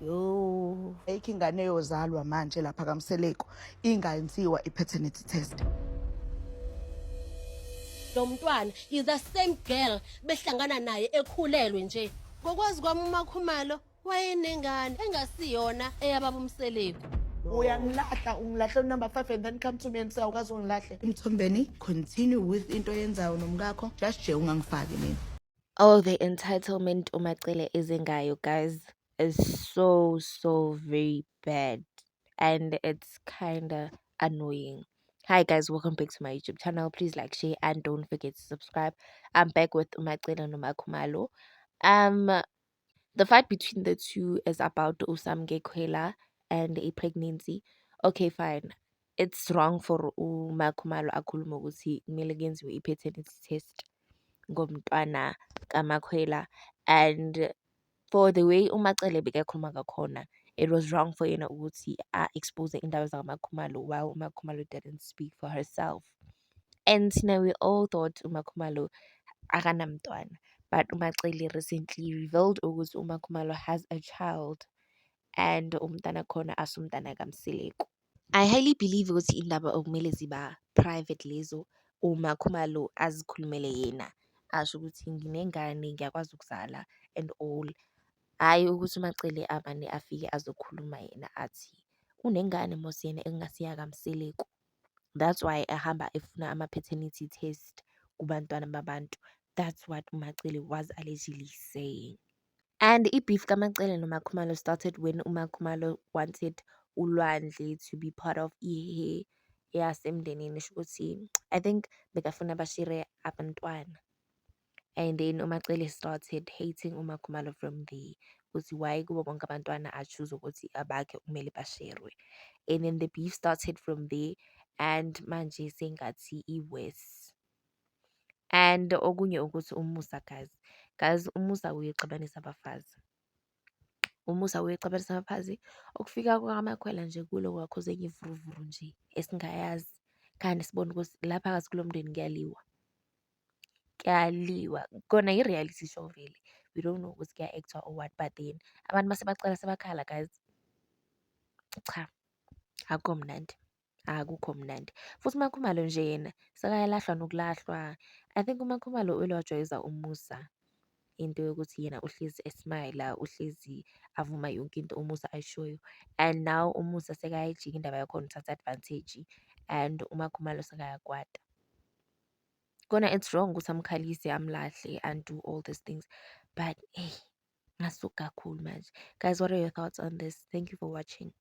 Yo. Ayikho ingane eyozalwa manje lapha kaMseleku ingenziwa i-paternity test. Lo mntwana is the same girl behlangana naye ekhulelwe nje. Ngokwazi kwami, uMakhumalo wayenengane engasiyona eyababa uMseleku. Uyangilahla, ungilahle number 5 and then come to me and say awukaze ungilahle. Mthombeni, continue with into oyenzayo nomkakho, just nje ungangifaki mina. Oh, the entitlement uMacele ezengayo, guys, is so, so very bad. And it's kinda annoying. Hi guys, welcome back to my YouTube channel. Please like, share, and don't forget to subscribe. I'm back with uMacele noMakhumalo. The fight between the two is about uSamke Khwela and a pregnancy. Okay, fine. It's wrong for uMakhumalo akhulume ukuthi kumele kuyenziwe i-paternity test ngomntwana kaMakhwela, and for the way uMacele bekakhuluma ngakhona, it was wrong for yena ukuthi a-expose indaba zakaMakhumalo while uMakhumalo didn't speak for herself. And thina, we all thought uMakhumalo akanamntwana, but uMacele recently revealed ukuthi uMakhumalo has a child and umntana khona asumntana kaMseleku. I highly believe ukuthi indaba okumele ziba private lezo, uMakhumalo azikhulumele yena, asho ukuthi nginengane, ngiyakwazi ukuzala and all. Hhayi ukuthi uMacele amane afike azokhuluma yena athi unengane mos yena ekungasiya kaMseleku. That's why ehamba efuna ama-paternity test kubantwana babantu. That's what uMacele was allegedly saying. And i-beef kaMacele noMakhumalo started when uMakhumalo wanted uLwandle to be part of ihe yasemndenini. Sho ukuthi I think bekafuna bashere abantwana. And then uMacele started hating uMakhumalo from there, ukuthi why kubo bonke abantwana a-choose ukuthi abakhe kumele basherwe. And then the beef started from there and manje sengathi i-worse. And okunye ukuthi uMusa, guys, guys, uMusa uyexabanisa abafazi. UMusa uyexabanisa abafazi. Ukufika kwakaMakhwela nje kulo kwakhoza enye ivuruvuru nje esingayazi. Khani sibone ukuthi la phakathi kulo mndeni kuyaliwa. Kuyaliwa. Kona i-reality show vele. We don't know ukuthi kuya-act-wa or what, but then abantu mase bacala sebakhala, guys. Cha, akukho mnandi. Akukho mnandi. Futhi uMakhumalo nje yena sekayalahlwa nokulahlwa. I think uMakhumalo uye wajwayeza uMusa into yokuthi yena uhlezi e-smile-a, uhlezi avuma yonke into uMusa ayishoyo. And now uMusa sekayayijika indaba yakhona, uthatha advantage and uMakhumalo sekayakwata. Kona it's wrong ukuthi amkhalise, amlahle and do all these things, but eyi, ngasuka kakhulu manje. Guys, what are your thoughts on this? Thank you for watching.